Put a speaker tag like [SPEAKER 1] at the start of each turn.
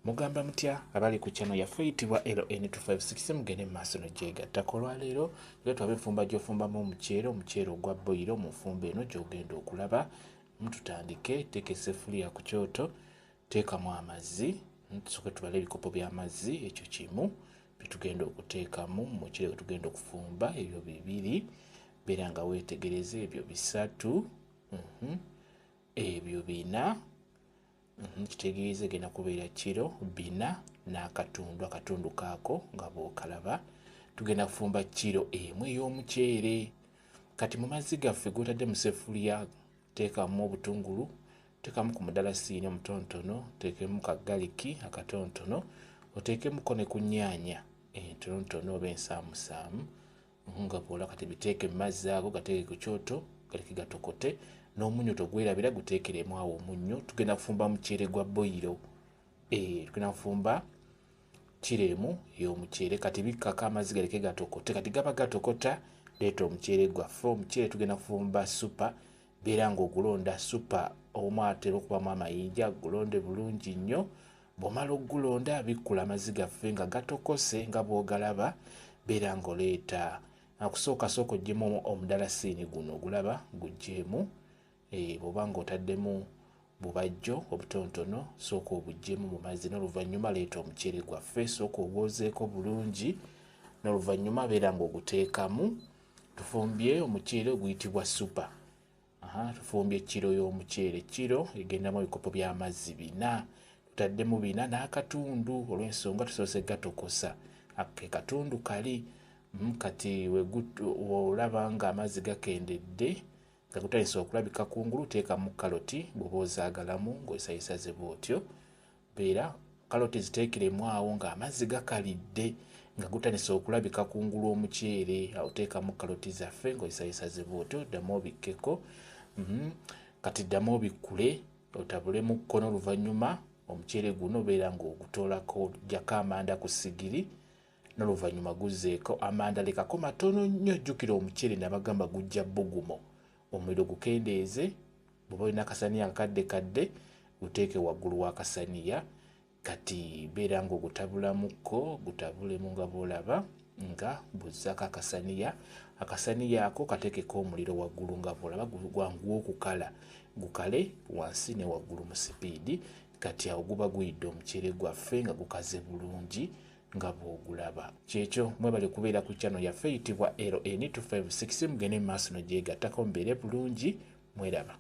[SPEAKER 1] Mugamba mutya abali ku channel yaffe eyitibwa LN256? Mugende mu maaso nogyegattako. Olwaleero nga twaba enfumba gy'ofumbamu omuceere, omuceere ogwa boyiro. Mu nfumba eno gy'ogenda okulaba, mututandike. Teeka essefuliya ku kyoto, teekamu amazzi. Tusooke tubale ebikopo by'amazzi. Ekyo kimu byetugenda okuteekamu mu muceere gwe tugenda okufumba. Ebyo bibiri. Beera nga weetegereza. Ebyo bisatu. Ebyo bina. Kitegeeza egenda kubeera kiro 4.5. Akatundu kaako nga bw'okalaba. Tugenda kufumba kiro 1 ey'omuceere. Kati mu mazzi gaffe g'otadde mu ssefuliya, teekamu obutungulu, teekamu ku mudalasiini omutonotono, teekemu ka garlic akatonotono, oteekemuko ne ku nnyaanya entonotono oba ensaamusaamu nga bw'olaba. Kati biteeke mu mazzi ago, gateeke ku kyoto, galeke gatokote. N'omunnyo togwerabira, guteekeremu awo omunnyo. Tugenda kufumba muceere gwa boyiro. Tugenda kufumba kiro 1 ey'omuceere. Kati bikkako amazzi, galeke gatokote. Kati gaba gatokota, leeta omuceere gwaffe. Omuceere tugenda kufumba super. Beera ng'ogulonda super omu atera okubamu amayinja, gulonde bulungi nnyo. Bw'omala okugulonda, bikkula amazzi gaffe nga gatokose nga bw'ogalaba. Beera ng'oleeta akusooka, sooka oggyemu omudalasiini guno ogulaba, guggyemu. Bw'oba ng'otaddemu bubajjo obutonotono, sooka obuggyemu mu mazzi. N'oluvannyuma leeta omuceere gwaffe, sooka ogwozeeko bulungi, n'oluvannyuma beera ng'oguteekamu. Tufumbye omuceere oguyitibwa super. Aha, tufumbye kiro y'omuceere. Kiro egendamu ebikopo by'amazzi 4. Tutaddemu 4.5 olw'ensonga tusoose gatokosa ke katundu kali. Kati olaba ng'amazzi gakendedde, nga gutandise okulabika kungulu, teekamu kaloti bw'oba ozaagalamu ng'osayisaze bw'otyo. Beera kaloti ziteekeremu awo ng'amazzi gakalidde, nga gutandise okulabika kungulu omuceere. Awo teekamu kaloti zaffe ng'ozisayisaze bw'otyo, ddamu obikkeko. Kati ddamu obikkule, otabulemu kkono. Oluvannyuma omuceere guno beera ng'ogutoolako, oggyako amanda ku sigiri, n'oluvannyuma guzzeeko amanda, lekako matono nnyo. Jjukira omuceere nabagamba gujja bbugumo. Omuliro gukendeeze. Bw'oba olina akasaniya akakadde kadde, guteeke waggulu w'akasaniya. Kati beera ng'ogutabulamuko, gutabulemu nga bw'olaba nga bw'ozzaako akasaniya. Akasaniya ako kateekeko omuliro waggulu nga bw'olaba, gwanguwa okukala, gukale wansi ne waggulu mu sipiidi. Kati awo guba guyidde omuceere gwaffe nga gukaze bulungi nga bw'ogulaba. Kyekyo. Mwebale kubeera ku channel yaffe eyitibwa LN256. Mugende mu maaso nogyegattako, mubeere bulungi, mweraba.